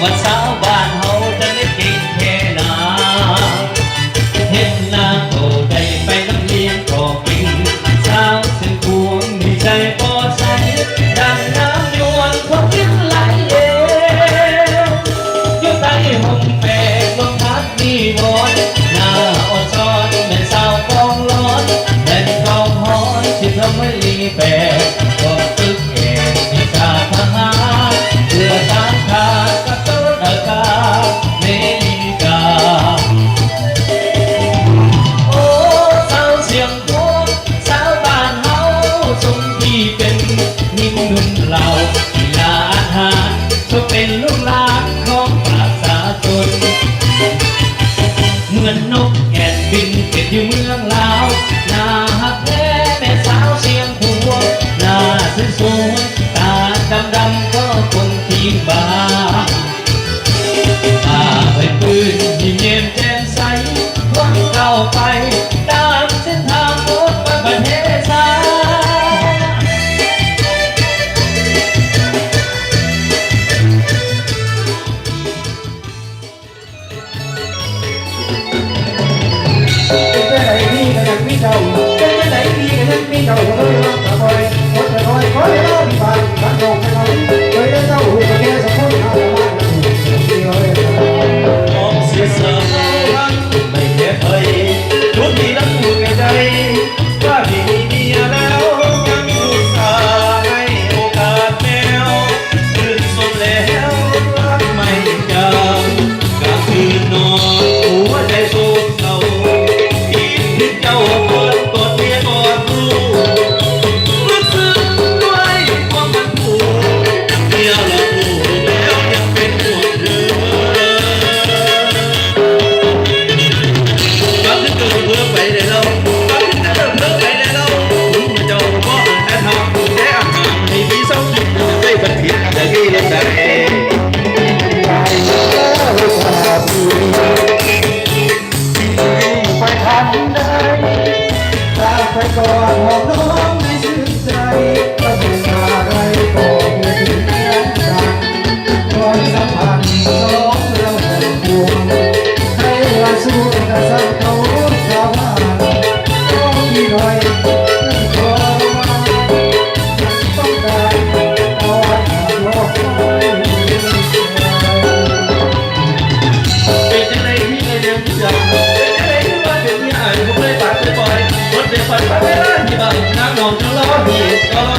ວ່າຊາວບ້ານເຮົາຈັ່ງໄດ້ເກັ່ງແທ້ນາ ເຮັດນາກໍໄດ້ ໄປນຳລ້ຽງກໍເກັ່ງ ຊາວຊຽງຂວາງມີໃຈພໍໃສ ດັ່ງນ້ຳຍວນຄວາມຄິດໄຫຼເອ ຢູ່ໃຕ້ຮົ່ມແປກລົມພັດມີວອນ ໜ້າອ່ອນຊ້ອນແມ່ນຊາວກອງລອນ ແມ່ນກອງຮອນທີ່ທຳໄວ້ລີແປກ ກອງຝຶກແຂກວິຊາທະຫານ ເພື່ອຕ້ານທານກັບໂຈນອາກາດເມລິກາ. ໂອ້ ຊາວຊຽງຂວາງ ຊາວບ້ານເຮົາ ສົມທີ່ເປັນຍິງໜຸ່ມລາວ ກິລາອາດຫານ ສົມເປັນລູກຫຼານຂອງປະຊາຊົນ ເໝືອນນົກແກ່ນບິນເປັນຢູ່ເມືອງລາວ ໜ້າຮັກແທ້ແມ່ສາວຊຽງຂວາງ ໜ້າສວຍໆ ຕາດຳໆ ກໍຄົນທີ່ບ້ານ ຕາໃບປືນ ຍິ້ມແຍ້ມແຈ່ມໃສ ຫວັງກ້າວໄປ ຕາມເສັ້ນທາງໂລດມາປະເທດຊາດ. ເປັນຈັ່ງໃດດີກໍຍັງມີເຈົ້າ ເປັນຈັ່ງໃດດີກໍຍັງມີເຈົ້າ ເອີຍ ລອງຕາຄອຍ ກົດຕາຄອຍ ຂໍເວລາທີ່ບ້ານ ບ້ານນອກໃຫ້ເຮົາ ເອີຍ ເຈົ້າຮູ້ກະແຕ່ສະຄົນ ເຮົາລະມານຳ ເອີຍ ນ້ອງເສຍສາວເຮົາຮັກໄມ່ແພ້ໃຜ ຄົນທີ່ຮັກຢູ່ໃນໃຈ ວ່າທີ່ມີເມຍແລ້ວຍັງອຸດສ່າໃຫ້ໂອກາດແມວ ຊື່ນຊົມແລ້ວຮັກໃໝ່ຢ່າງ ກາງຄືນນອນຫົວໃຈໂສກເສົ້າ ຄິດເຖິງເຈົ້າກອດ ກອດເມຍກອດລູກ ຮູ້ສຶກດ້ວຍຄວາມມັນຜູ້ ເມຍລະລູກແລ້ວຍັງເປັນຫ່ວງເດີ. ຟັງຄືເກີດເພີໄປແລ້ວເລົ່າ ຟັງຄືເກີດເພີໄປແລ້ວເລົ່າ ເຈົ້າບໍ່ແຕ່ທຳແຕ່ອາຫານໃຫ້ມີເຊົາກິນ ໄດ້ບັນຜິດຈະມີລົມໄດ້ ໄປທັນໃດ ຈາກໄປກອດຫອມນ້ອງໃຫ້ຊື່ນໃຈ ກໍເປັນອາໄລກໍເປັນເພື່ອນກັນ ຄວາມສຳພັນສອງເລື່ອງແຫ່ງພວງ ໃຫ້ວ່າສູ້ກັບສັດເຂົາຊາວບ້ານ ຂອງທີ່ໜ້ອຍເພິ່ນກໍມາ ຕ້ອງການເອົາໄວ້ດອກໄມ້. ເປັນຈັ່ງໃດທີ່ໄດ້ເລື່ອງເຊື່ອ ເປັນຈັ່ງໃດທີ່ວ່າເປັນເມຍອ້າຍ ບໍ່ເຄີຍປາກເຄີຍປ່ອຍ ຄົນເປັນຂວັນຂອງເວລາທີ່ວ່າ ນາງນ້ອງຈັ່ງລໍດີ ກໍລໍ